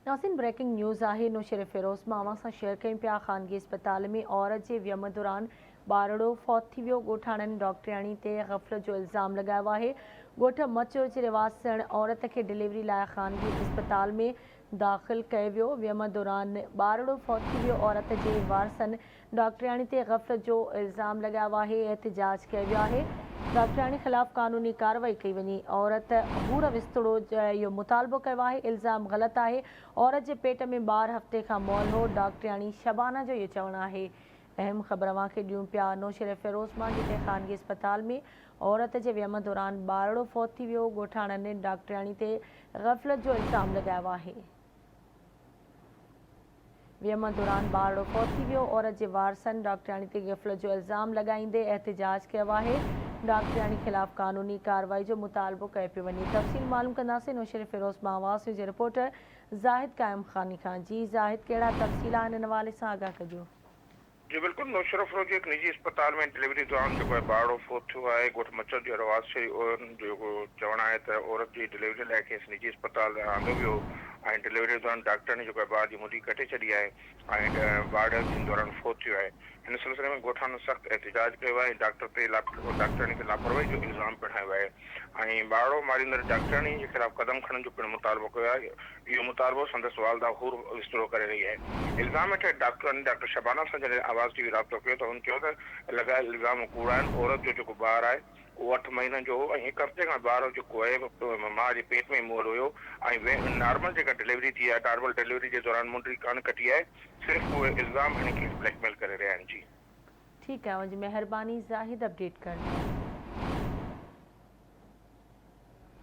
ناظرين breaking news آهي نوشهروفيروز مان اوهان سان شيئر ڪيون پيا خانگي اسپتال ۾ عورت جي ويم دوران ٻارڙو فوت ٿي ويو ڳوٺاڻن ڊاڪٽرياڻي تي غفلت جو الزام لڳايو آهي ڳوٺ مچور جي رهواسڻ عورت کي ڊليوري لاء خانگي اسپتال ۾ داخل ڪيو ويو ويم دوران ٻارڙو فوت ٿي ويو عورت جي وارثن ڊاڪٽرياڻي تي غفلت جو الزام لڳايو آهي، احتجاج ڪيو ويو آهي، ڊاڪٽرياڻي خلاف قانوني ڪارروائي ڪئي وڃي، عورت حور وسطڙو اهو مطالبو ڪيو آهي، الزام غلط آهي، عورت جي پيٽ ۾ ٻار هفتي کان مئل هو، ڊاڪٽرياڻي شبانه جو اهو چوڻ آهي. اهم خبر اوهان کي ڏيون پيا نوشهروفيروز مان جتي خانگي اسپتال ۾ عورت جي ويم دوران ٻارڙو فوت ٿي ويو، ڳوٺاڻن ڊاڪٽرياڻي تي غفلت جو الزام لڳايو آهي. ويم دوران ٻارڙو فوت ٿي ويو، عورت جي وارثن ڊاڪٽرياڻي تي غفلت جو الزام لڳائيندي احتجاج ڪيو آهي، ڊاڪٽرياڻي خلاف قانوني ڪارروائي جو مطالبو ڪيو پيو وڃي، تفصيل معلوم ڪنداسين نوشهروفيروز مان آواز نيوز جي رپورٽر زاهد قائم خاني کان، جي زاهد ڪهڙا تفصيل آهن ان حوالي سان آگاهه ڪجو. جي بلڪل نوشهروفيروز جي هڪ نجي اسپتال ۾ ڊليوري دوران جيڪو آهي ٻارڙو فوت ٿيو آهي ڳوٺ مچر جي رهواسي جو چوڻ آهي ته عورت جي ڊليوري لاء کيس نجي اسپتال آندو ويو ۽ ڊليوري دوران ڊاڪٽرن جيڪو آهي ٻار جي منڍي ڪٽي ڇڏي آهي ۽ ٻار دوران فوت ٿيو آهي هن سلسلي ۾ ڳوٺاڻن سخت احتجاج ڪيو آهي ۽ ڊاڪٽر تي ڊاڪٽرن کي لاپرواهي جو الزام پڻ هنيو آهي ۽ ٻارڙو ماريندڙ ڊاڪٽرياڻي جي خلاف قدم کڻڻ جو پڻ مطالبو ڪيو آهي. اهو مطالبو سندس والده حور وسطڙو ڪري رهي آهي. الزام هيٺ ڊاڪٽرياڻي ڊاڪٽر شبانه سان جڏهن آواز ٽي وي رابطو ڪيو ته هن چيو ته لڳايل الزام ڪوڙ آهن، عورت جو جيڪو ٻار آهي اهو اٺ مهينن جو هو ۽ هڪ هفتي کان ٻار جيڪو آهي ماء جي پيٽ ۾ ئي مئل هيو ۽ نارمل جيڪا ڊليوري ٿي آهي نارمل ڊليوري جي دوران منڊي ڪانه ڪٽي آهي صرف اهي الزام هڻي کيس بليڪ ميل ڪري رهيا آهن جي. ٺيڪ آهي اوهان جي مهرباني زاهد اپڊيٽ ڪرڻ لاء.